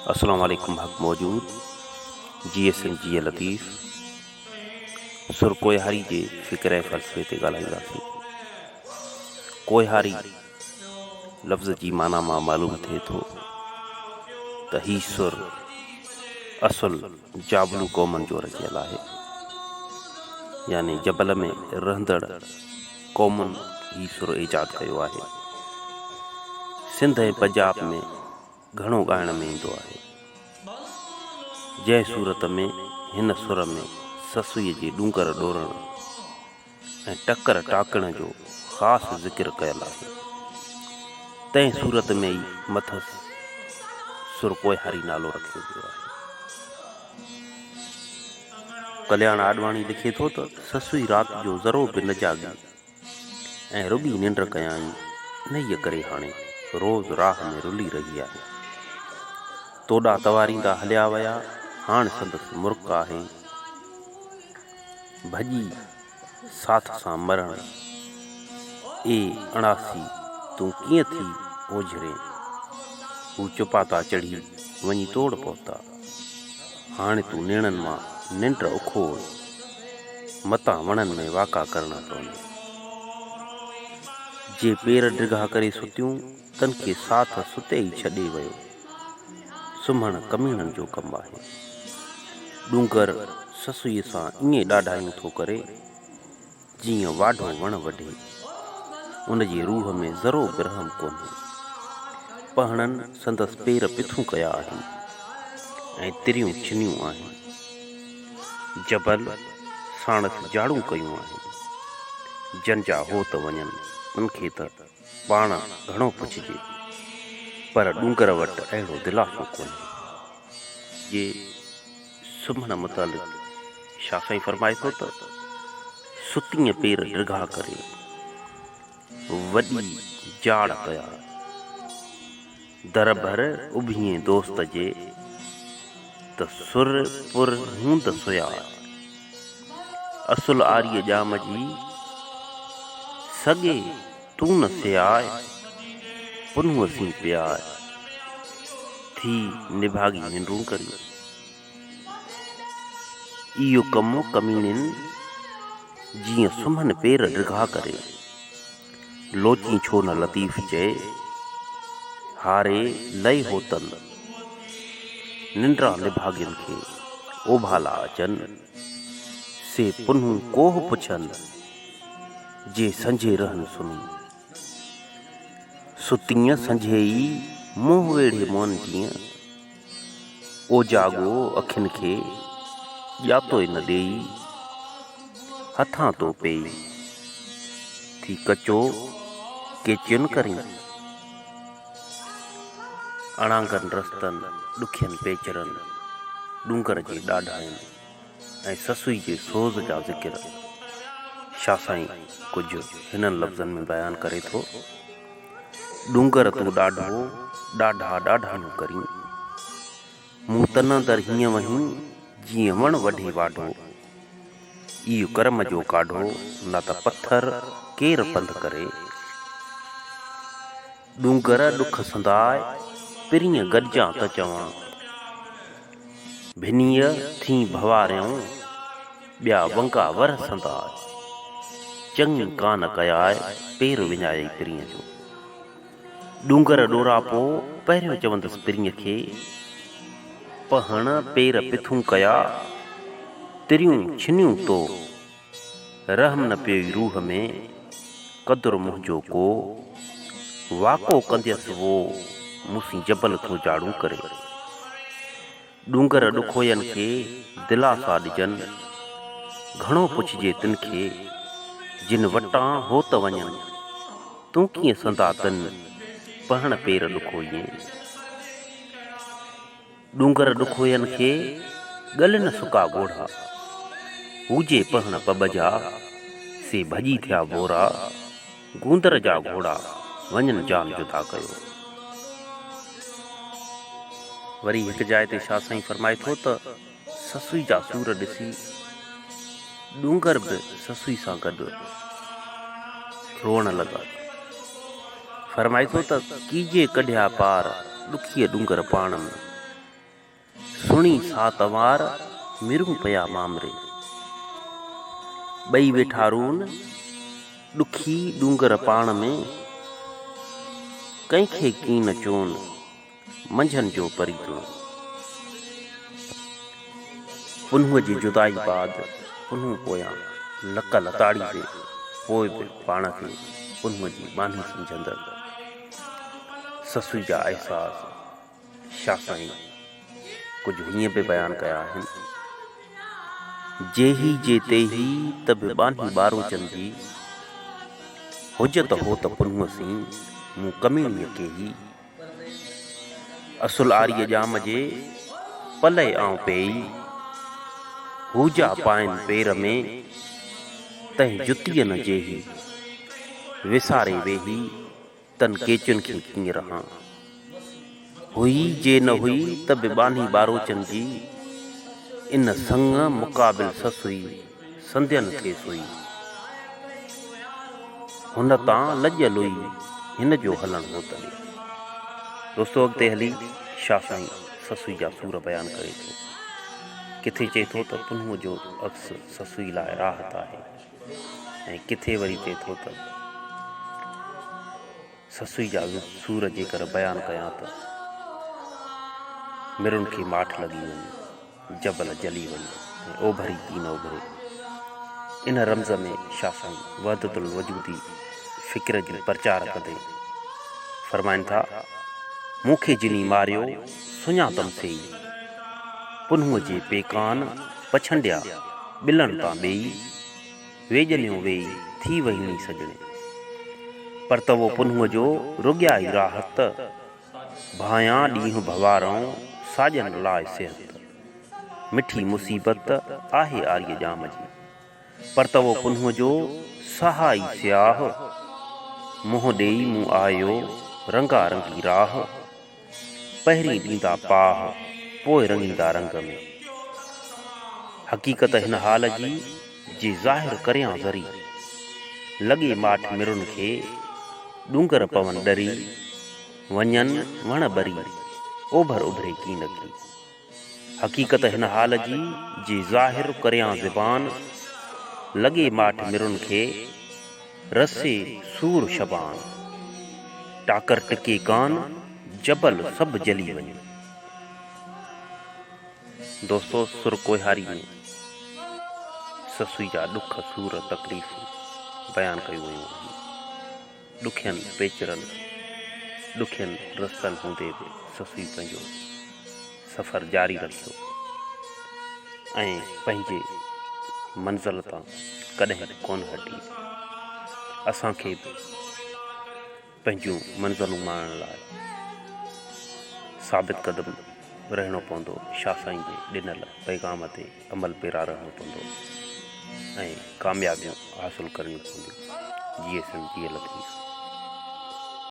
السلام عليڪم حق موجود جي ايس ايم جي لطيف سر ڪوهياري جي فڪر ۽ فلسفي تي ڳالهائينداسين. ڪوهياري لفظ جي معنيٰ مان معلوم ٿئي ٿو ته هي سر اصل جابلو قومن جو رچيل آهي يعني جبل ۾ رهندڙ قومن هي سر ايجاد ڪيو آهي. سنڌ ۽ پنجاب ۾ گهڻو ڳائڻ ۾ ايندو آهي. جنهن صورت ۾ هن سر ۾ سسئيء جي ڏونگر ڏورڻ ۽ ٽڪر ٽاڪڻ جو خاص ذڪر ڪيل آهي، تنهن صورت ۾ ئي مٿس سر ڪوهياري نالو رکيو ويو آهي. ڪلياڻ آڏواڻي لکي ٿو ته، سسئي رات جو ذرو به نه جاڳي ۽ رڳي ننڊ ڪيائين، انهيء ڪري هاڻي روز راهه ۾ رلي رهي آهي. توڏا تواريندا هليا ويا، هاڻ سندس مرڪ آهي. ڀڄي ساٿ سان مرڻ، اي اڻاسي تون ڪيئن ٿي اوجهرين؟ هو چپاتا چڙهي وڃي توڙ پهتا. هاڻي تون نيڻن مان ننڊ اکوڙ، متان وڻن ۾ واڪا ڪرڻا پونئي. جي پير ڊگها ڪري ستيون، تن کي ساٿ ستي ئي ڇڏي ويو. سمهڻ ڪميڻن جو ڪم آهي. ڏونگر سسئيء سان ائين ڏاڍايون ٿو ڪري، جيئن واڍو وڻ وڍي. ان جي روح ۾ ذرو به رحم ڪونهي. پهڻن سندس پير پٿون ڪيا آهن ۽ تريون ڇنيون آهن. جبل ساڻس جاڙون ڪيون آهن. جن جا هوت وڃن، تن کي ته پاڻ گهڻو پڇجي، پر ڏونگر وٽ اهڙو دلاسو ڪونهي. جي سمهڻ متعلق شاهه سائين فرمائي ٿو ته، ستينء پير ڊگها ڪري، وڏي جاڙ ڪيا. در ڀر اڀيين دوست جي، ته سر پر هوند سويا. اصل آريء ڄام جي، سڳي تون نه سياء، پنهونء سين پياء. ٿي نڀاڳي ننڊون ڪريون. اهو ڪم ڪميڻين جيئن سمهن پير ڊگها ڪري. لوچين ڇو نه لطيف چئي، هاري لئي هوتن. ننڊا نڀاڳين کي اوڀالا اچن، سي پنهون ڪوهه پڇن، جي سنجهي رهن سمهي. ستينء سنجهي ئي منهن ويڙهي مؤن جيئن، اوجاڳو اکين کي ڄاتو ئي نه ڏيئي، هٿان تو پيئي، ٿي ڪچو ڪيچين ڪرين. اڻانگن رستن، ڏکين پيچرن، ڏونگر جي ڏاڍاين. ۽ سسئي جي سوز جا ذڪر شاهه سائين ڪجهه هنن لفظن ۾ بيان ڪري ٿو، ڏونگر تون ڏاڍو، ڏاڍا ڏاڍايون ڪرين. مون تن اندر هيئن وهين، جيئن وڻ وڍي واڍو. ايء ڪرم جو ڪاڍو، نه ته پٿر ڪير پنڌ ڪري. ڏونگر ڏک سنداء، پرينء گڏجان ته چوان. ڀنيء ٿين ڀواريائون، ٻيا ونگا ور سنداء. چڱي ڪانه ڪياء، پير وڃايئي پرينء جو. ڏونگر ڏوراپو، پهريون چوندس پرينء کي. پهڻ پير پٿون ڪيا، تريون ڇنيون تو. رحم نه پيئي روح ۾، قدر منهنجو ڪو. واڪو ڪنديس وو، مون سين جبل ٿو جاڙون ڪري. ڏونگر ڏکوين کي، دلاسا ڏجن. گهڻو پڇجي تن کي، جن وٽان هوت وڃن. تون ڪيئن سندا تن، پهڻ پير ڏکوئين. ڏونگر ڏکوين کي، ڳل نه سڪا ڳوڙها. هو جي پهڻ پٻ جا، سي ڀڄي ٿيا ڀورا. گوندر جا گهوڙا، وڃن جان جدا ڪيو. وري هڪ جاء تي شاهه سائين فرمائي ٿو ته، سسئي جا سور ڏسي، ڏونگر به سسئي سان گڏ روئڻ لڳا. فرمائي ٿو ته، ڪيجي ڪڍيا پار، ڏکيء ڏونگر پاڻ ۾. سڻي سات وار، مرون پيا مامري. ٻئي ويٺا رون، ڏکي ڏونگر پاڻ ۾. ڪنهن کي ڪين چون، منجهن جو پريتڻو. پنهونء جي جدائي بعد پنهون پويان لڪ لتاڙيندي پوء به پاڻ کي پنهونء جي ٻانهي سمجهندڙ سسئي جا احساس شاهه سائين ڪجهه هيئن به بيان ڪيا آهن. جيهي جي تيهي ته به ٻانهي ٻاروچن جي، حجت هوت پنهونء سين مون ڪميڻيء ڪيهي. اصل آريء ڄام جي پلئه آئون پيئي، هو جا پائن پير ۾، تنهن جتيء نه جيهي. وساري ويهي، تن ڪيچن کي ڪيئن رهان. هئي جي نه هئي ته به ٻانهي ٻاروچن جي، ان سڱ مقابل سسئي سندين کي سوئي. هن تان لڄ لوئي هن جو هلڻ هوت ڏي. دوستو اڳتي هلي شاهه سائين سسئي جا سور بيان ڪري ٿو. ڪٿي چئي ٿو ته پنهونء جو عڪس سسئي لاء راحت آهي ۽ ڪٿي وري چئي ٿو ته سسئي جا سور جيڪر بيان ڪيان ته مرن کي ماٺ لڳي وڃي، جبل جلي وڃن ۽ اوڀر ئي ڪين اڀري. ان رمز ۾ شاهه سائين وحدت الوجودي فڪر جي پرچار ڪندي فرمائن ٿا، مون کي جني ماريو، سڃاتم سيئي. پنهونء جي پيڪان پڇنڊيا، ٻلن تان ٻيئي. ويڄنيو ويئي، ٿي وهيڻي سڄڻي. پرتوو پنهونء جو، رڳيا ئي راحت. ڀانئيان ڏينهن ڀوارئون، ساڄن لاء صحت. مٺي مصيبت، آهي آريء ڄام جي. پرتوو پنهونء جو، سها ئي سياهه. منهن ڏيئي مون آيو، رنگا رنگي راهه. پهرين ڏيندا پاهه، پوء رڱيندا رنگ ۾. حقيقت هن حال جي، جي ظاهر ڪريان ذري. لڳي ماٺ مرن کي، ڏونگر پون ڏري. وڃن وڻ ٻري، اوڀر اڀري ڪينڪي. حقيقت هن حال جي، جي ظاهر ڪريان زبان. لڳي ماٺ مرن کي، رسي سور شبان. ٽاڪر ٽڪي ڪان، جبل سڀ جلي وڃي. دوستو سر ڪوهياري ۾ سسئي جا ڏک سور تڪليفون بيان ڪيون ويون آهن. ڏکين پيچرن، ڏکين رستن هوندي به سسئي پنهنجو سفر جاري رکيو ۽ پنهنجي منزل تان ڪڏهن به ڪونه هٽي. اسان کي به پنهنجون منزلون ماڻڻ لاء ثابت قدم رهڻو پوندو، شاهه سائين جي ڏنل پيغام تي عمل پيرا رهڻو پوندو ۽ ڪاميابيون حاصل ڪرڻيون پونديون. جيئي سنڌ جيئي لطيف.